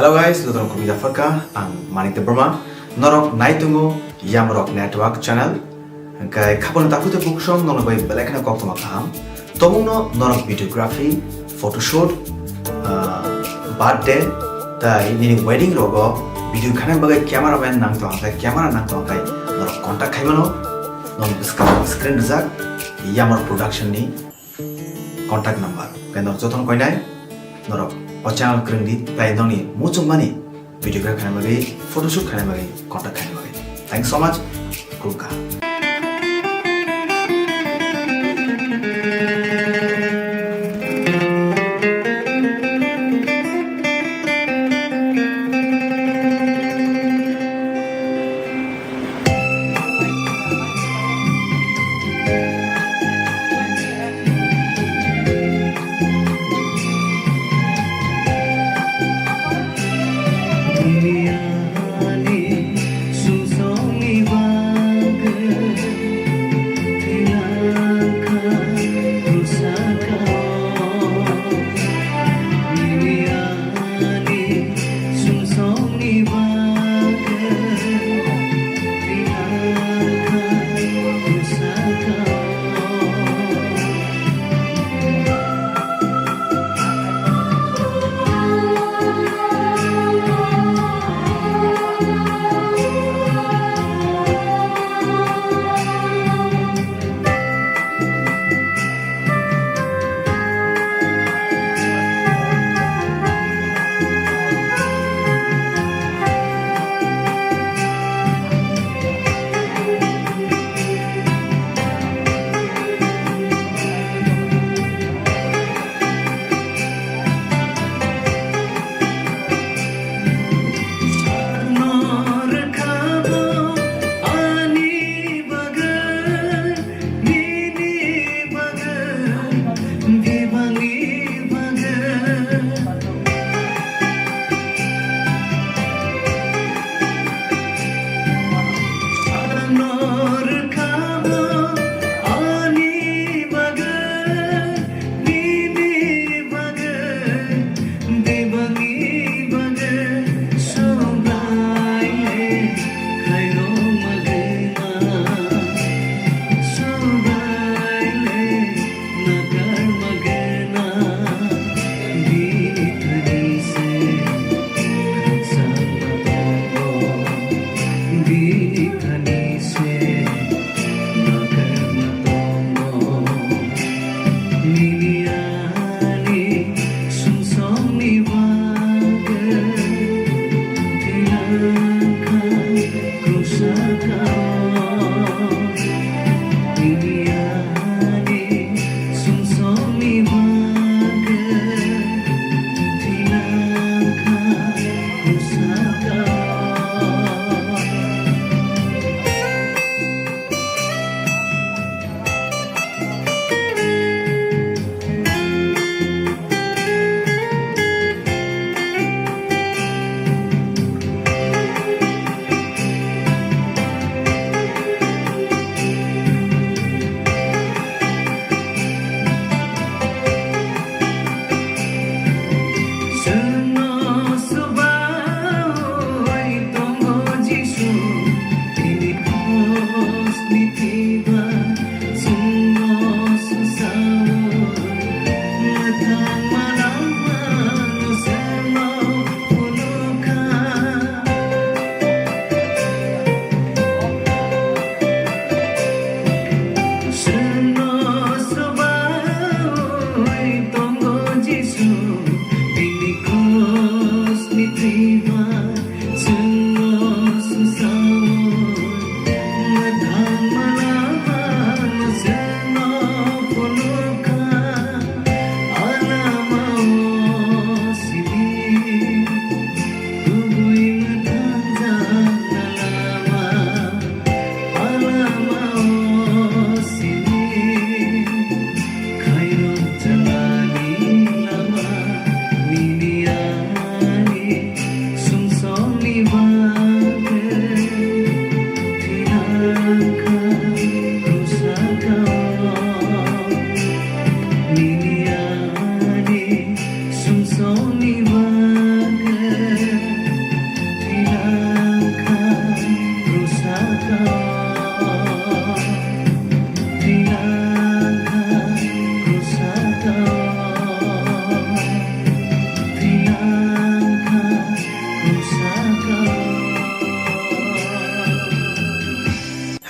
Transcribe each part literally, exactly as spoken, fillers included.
Hello guys, jotono khubui japhar kha, ang Manik Debbarma. Norok nai tongo Yamrok Network channel. Hwnkhe khabangni takhuk tei bukhuk song nokno bai belai kheno koktwma kaham. Tobokno norok videography, photoshoot, ah, birthday, tai nini wedding rogo video khaina bagwi cameraman nang tong khe, camera nang tong khe norok contact khai mano. Nokni bwskang screen rijak Yamrok Production ni contact number. Hwnkhe norok jotono koinai norok o channel kwrwng di, tai nokni muchungmani videography khaina bagwi, photoshoot khaina bagwi, contact khaina bagwi. Thanks so much. Khulumkha.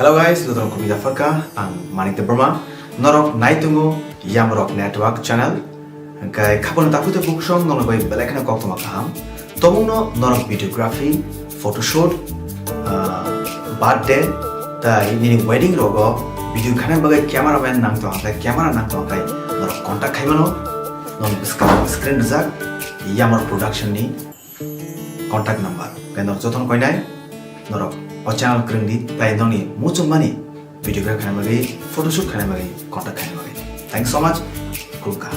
Hello guys, jotono khulumya phakha, ang Manik Debbarma. Norok nai tongo Yamrok Network channel. Hwnkhe khabangni takhuk tei bukhuk song norok bai belai kheno koktwma kaham. Tobokno norok videography, photoshoot, ah, birthday, tai nini wedding rogo video khaina bagwi cameraman nang tong khe, camera nang tong khe norok contact khai mano. Norok bwskang screen rijak Yamrok Production ni contact number. Hwnkhe norok jotono koinai norok o channel kwrwng di, tai nokni muchungmani videography khaina bagwi, photoshoot khaina bagwi, contact khaina bagwi. Thanks so much. Khulumkha.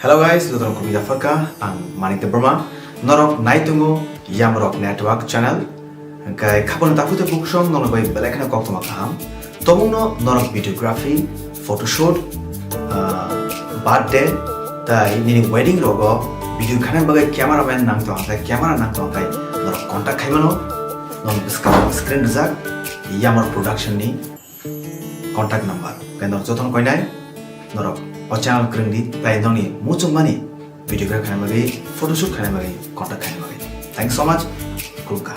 Hello guys, jotono khulumya phakha, ang Manik Debbarma. Norok nai tongo Yamrok Network channel. Hwnkhe khapano takhuk tei bukhuk song nono bai belai kheno koktwma kaham. Tobokno norok videography, photoshoot, ah, birthday, tai nini wedding rogo video khaina bagwi cameraman nang tong khe, camera nang tong khe norok contact khai mano. Nong bwskang screen rijak Yamrok Production ni contact number. Khe norok jotono koinai norok o channel kwrwng di, tai nongni muchungmani video khaina bagwi, photoshoot khaina bagwi, contact khaina bagwi. Thanks so much. Khulumkha.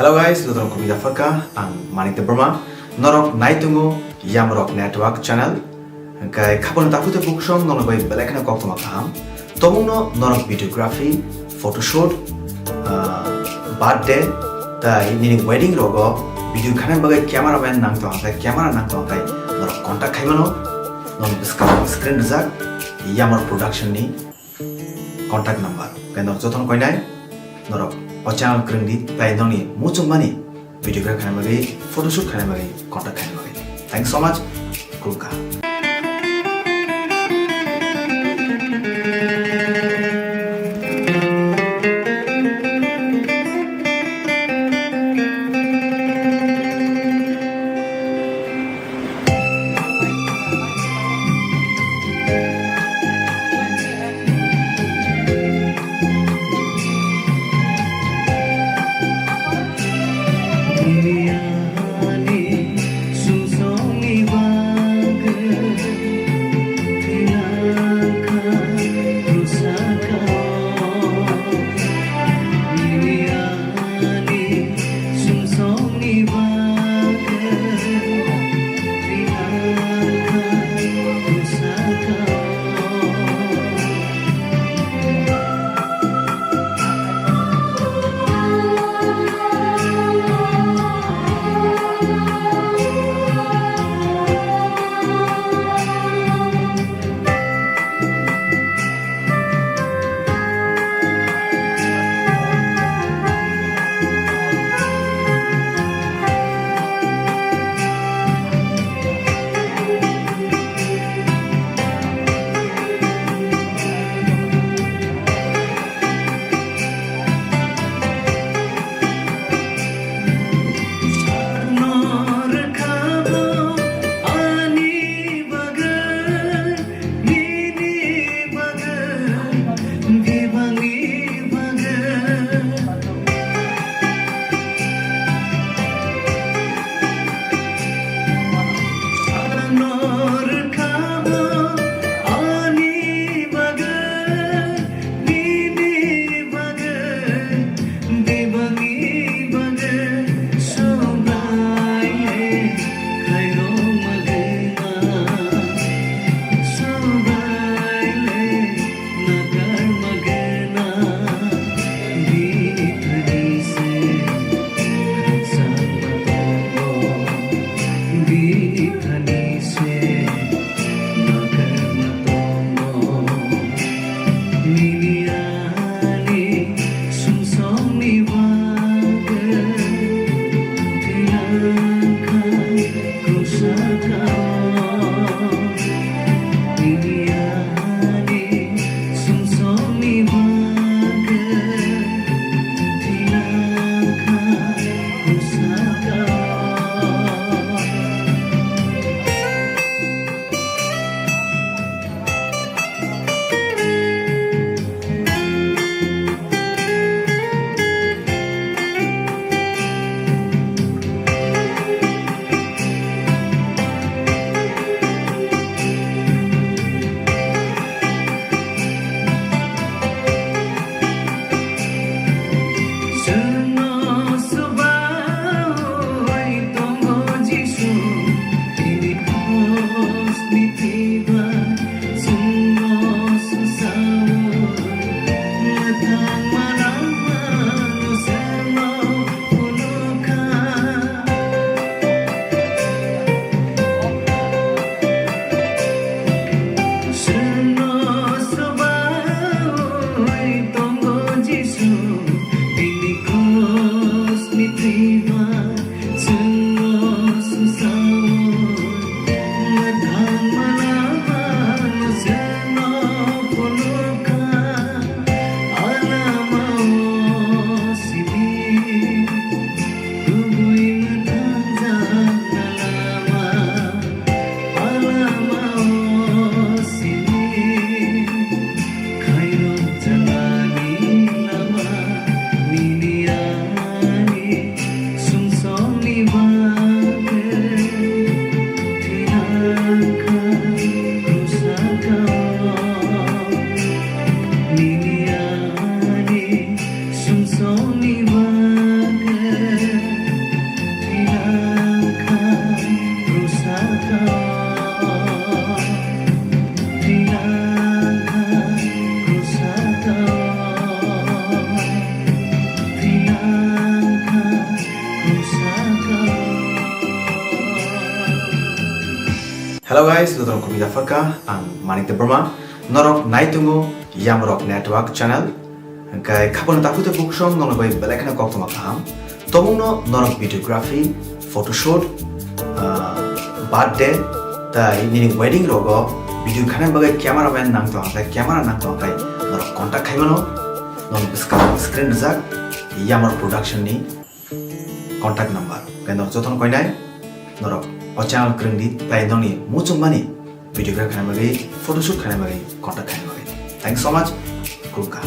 Hello guys, jotono khubui da pharkha, ang Manik Debbarma. Norok nai tongo Yamrok Network channel. Hwnkhe khapano takhuk tei bukhuk song nono bai belai kheno koktwma kaham. Tobokno norok videography, photoshoot, ah, birthday, tai nini wedding rogo video khaina bagwi cameraman nang tong khe, camera nang tong khe norok contact khai mano. Nono bwskang screen rijak Yamrok Production ni contact number. Khe norok jotono koinai norok o channel kwrwng di, tai nokni muchungmani video khaina bagwi, photoshoot khaina bagwi, contact khaina bagwi. Thanks so much. Khulumkha. Hello guys, jotono khulumya pharkha, ang Manik Debbarma. Norok nai tongo Yamrok Network channel. Hwnkhe khapano takhuk tei bukhuk song nokno bai belai kheno koktwma kaham. Tobokno norok videography, photoshoot, ah, birthday, tai nini wedding rogo video khaina bagwi cameraman nang tong khe, camera nang tong khe norok contact khai mano. Nokni bwskang screen rijak Yamrok Production ni contact number. Hwnkhe norok jotono koinai norok o channel kwrwng di, tai nokni muchungmani videography khaina bagwi, photoshoot khaina bagwi contact khaina bagwi. Thanks so much. Khulumkha.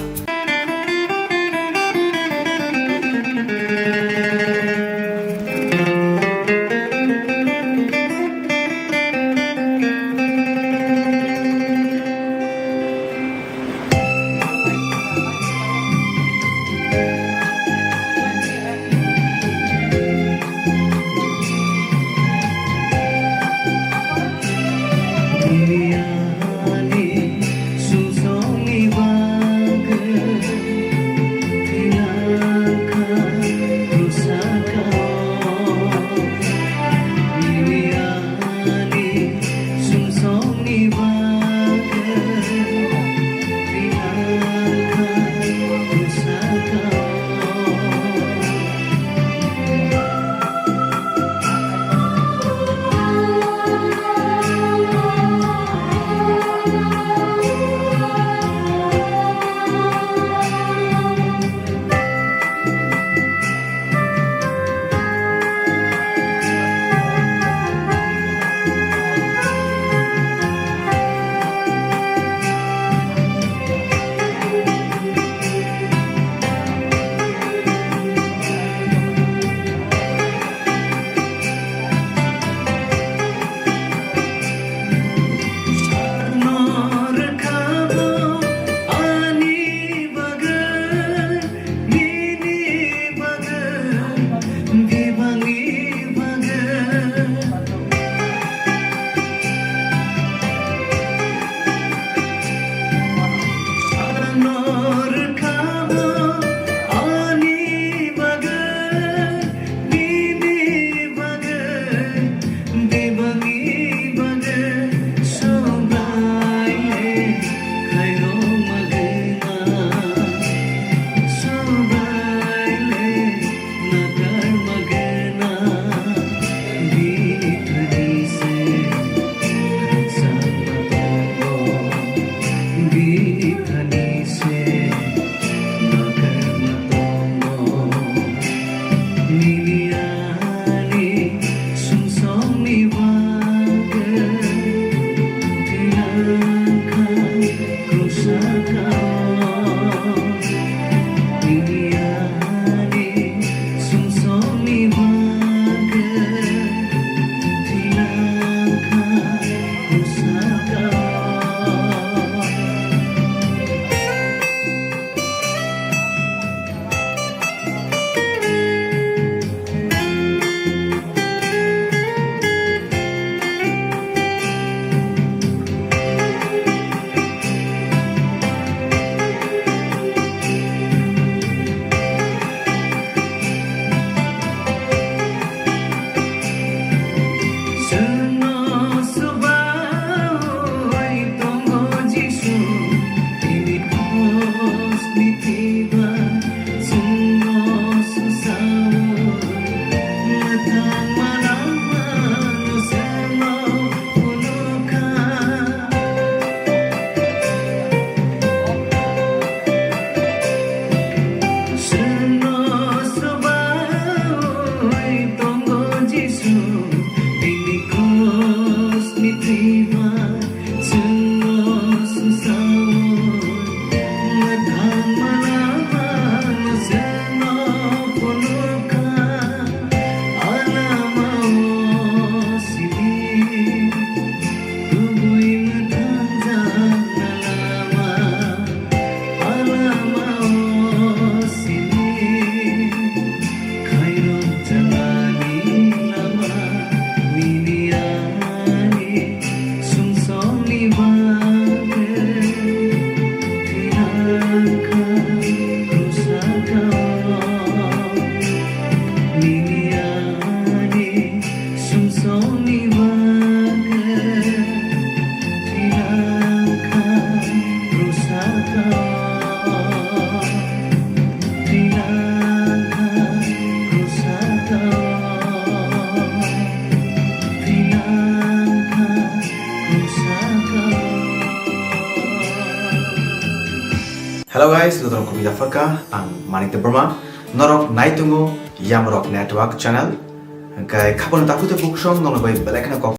Hello guys, jotono khobwi da pharkha, ang Manik Debbarma. Norok nai tongo Yamrok Network channel. Hwnkhe khabangno takhuk tei bukhuk song nokno bai belai kheno kok